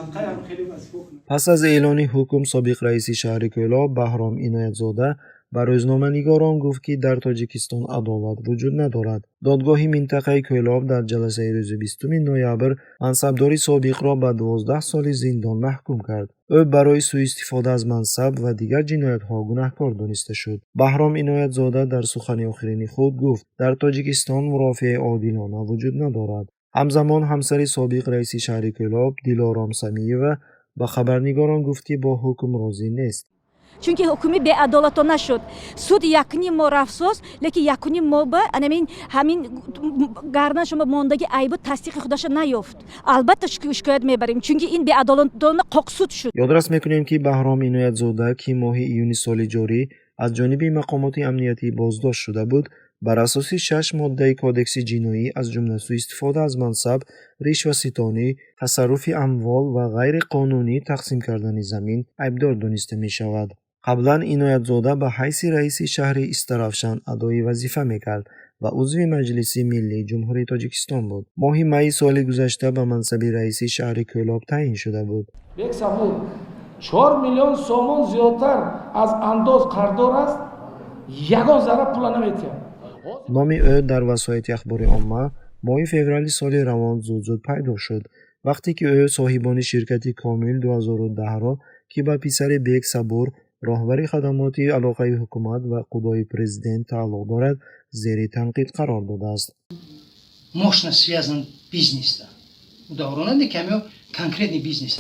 Садқаям хеле вазифо кунад. Пас аз эълони ҳукм, собиқ раиси шаҳри Кӯлоб Баҳром Иноятзода ба рӯзноманигорон гуфт, ки дар Тоҷикистон адолат вуҷуд надорад. Додгоҳи минтақаи Кӯлоб дар ҷаласаи рӯзи 20 ноябр мансабдори собиқро ба 12 соли зиндон маҳкум кард. Ӯ барои сӯистифода аз мансаб ва дигар ҷиноятҳо гунаҳкор дониста шуд. Баҳром Иноятзода дар сухани охирини худ гуфт, дар Тоҷикистон мурофиаи одилона вуҷуд надорад. Ҳамзамон, ҳамсари собиқ раиси шаҳри Кӯлоб Дилором Самиева ба хабарнигорон гуфт, ки бо ҳукм розӣ нест. Чунки ҳукми беадолатона шуд. Суд якним моҳ рафт, лекин якуним моҳ ба анамин ҳамин гардан шумо мондаги айбу тасдиқи худаша наёфт. Албатта, шикоят мебарем, чунки ин беадолатона қоқсуд шуд. Ёдрас мекунем, ки Баҳром Иноятзода, ки моҳи июни соли ҷорӣ аз ҷониби мақомоти амниятӣ боздошт шуда буд, бар асоси шаш моддаи Кодекси ҷиноӣ, аз ҷумла сӯистифода аз мансаб, ришваситонӣ, тасарруфи амвол ва ғайриқонунӣ тақсим кардани замин айбдор дониста мешавад. Қаблан Иноятзода ба ҳайси раиси шаҳри Истаравшан адои вазифа мекард ва узви Маҷлиси Миллии Ҷумҳурии Тоҷикистон буд. Моҳи майи соли гузашта ба мансаби раиси шаҳри Кӯлоб таъин шуда буд. Бек Сабур 4 миллион сомон зиёдтар аз андоз қарздор аст, ягон зарра пула наметиҳад. Номи ӯ дар васоити ахбори омма моҳи феврали соли равон зуд-зуд пайдо шуд, вақте ки ӯ соҳибони ширкати Комил 2010-ро, ки ба писари Бек Сабур, роҳбари хадамоти алоқаи ҳукумат ва қудои президент, тааллуқ дорад, зери танқид қарор додааст. Мощно связан бизнес-да. У даврона не камё конкретный бизнес.